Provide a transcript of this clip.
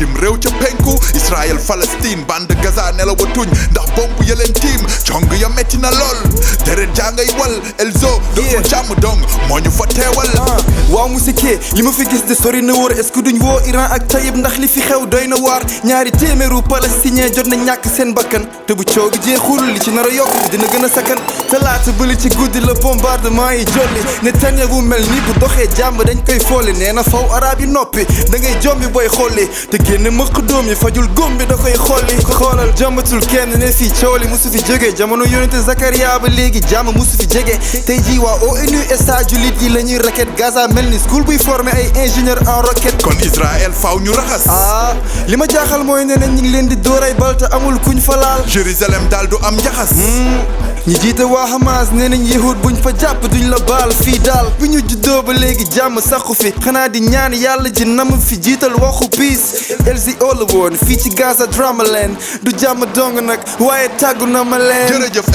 bitim réew ca penku Israël Palestine bande Gaza nelawatuñ ndax bomb ya leen tiim cong ya metti na lool deret jaa ngay wal Elzo dëkku JAMDONG moo ñu fa teewal waaw Musique li ma fi gis de sori na wóor est-ce que duñ woo Iran ak Taïb ndax li fi xew doy na waar ñaari téeméeru palestinien jot na ñàkk seen bakkan te bu coow bi jeexul li ci nar a yokk dina gën a sakkan talaata bëli ci guddi la bombardement yi jolli Netanyahu mel ni bu doxee jàmm dañ koy fooli nee na faw arab yi noppi da ngay jombi booy xolli te génn mëq doom yi fajul góom bi da koy xolli xoolal jàmbatul kenn ne fii coow li musu fi jóge jamono yonente Zakaria ba léegi jàmm musu fi jege tey jii waa ONU États jullit yi la ñuy raquette Gaza mel ni school buy formé ay ingénieur en roquette kon Israël faaw ñu raxas li ma jaaxal mooy ne ñu ngi leen di door ay bal te amul kuñ fa laal Jérusalem daal du am njaxas ñi jiite waa Hamas nee nañ yahud buñ fa jàpp duñ la baal fii daal bi ñu juddoo ba léegi jàmm saxu fi xanaa di ñaan yàlla ji nam fi jiital waxu peace Elzo la woon fii ci Gaza drama leen du jàmm dong nag waaye tàggu na ma leen jërëjëf